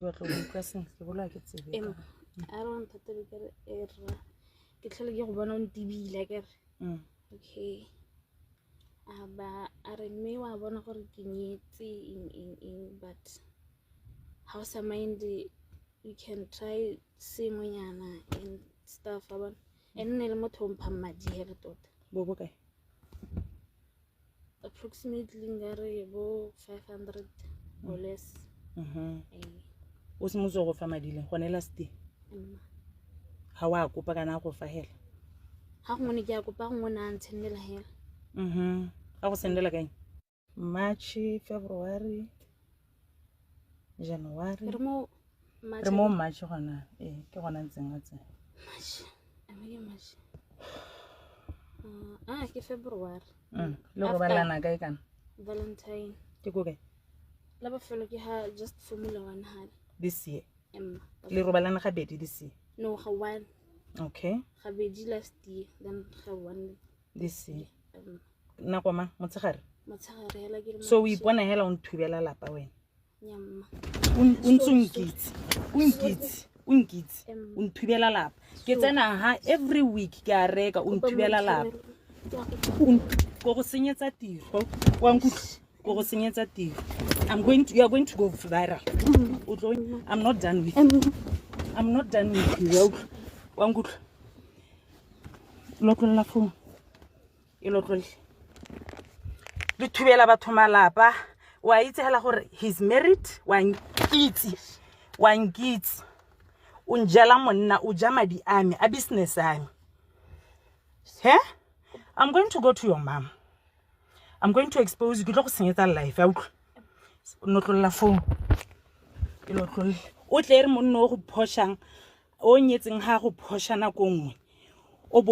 Batla go utlwa sentle, ke bolowa ke tsebe. Emma, a re wa nthata be kere e rra, ke tlhole ke go bona o ntibile kere. Okay, a ba a re, mme wa bona gore ke nyetse eng eng eng, but ha o sa mind, you can try sengwenyana and stuff, wa bona. E nne le motho o mphang madi hela tota. Bo bokae? Approximately nkare bo 500 or less. Ee. O simolotse go fa madi leng gone last year? Emma. Ga o a kopa kana a go fa hela? Ga gongwe ne ke a kopa, gongwe ne a ntshendela hela. A go sendela kaeng? March, February, January. Re mo March. Re mo March gona, ee, ke gona ntseng a tsena. March, ame ke March. Ah, ke February. Le robalana kae kana? Valentine. Ke ko kae? La bofelo ke ha just Formula One hale. This year? Emma. Le robalana gabedi this year? No, ga one. Okay. Gabedi last year, then ga one. This year. Emma. Nako mang? Motshegare? Motshegare hela ke le. So o ipona hela o nthubela lapa wena? Nyamma. O ntse o nkitse, o nkitse, o nkitse. Emma. O nthubela lapa. Ke tsena ha every week ke a reka, o nthubela lapa. Ko go senyetsa tiro. Wa nkutlwa? Ko go senyetsa tiro. I'm going to, you are going to go viral. O tlo, I'm not done with you. I'm not done with you. Wa utlwa? Wa nkutlwa? Lotlolla phone. E lotlolle. Le thubela batho malapa. Wa itse hela gore he's married, wa nkitse. Wa nkitse. O njela monna, o ja madi a me, a business a me. He? I'm going to go to your mom. I'm going to expose you. Ke tlo go senyetsa life, a utlwa. Notlolla phone. Ke lotlolle. O tle re monna o go phoshang, o nyetseng ha go phosha nako nngwe. O bo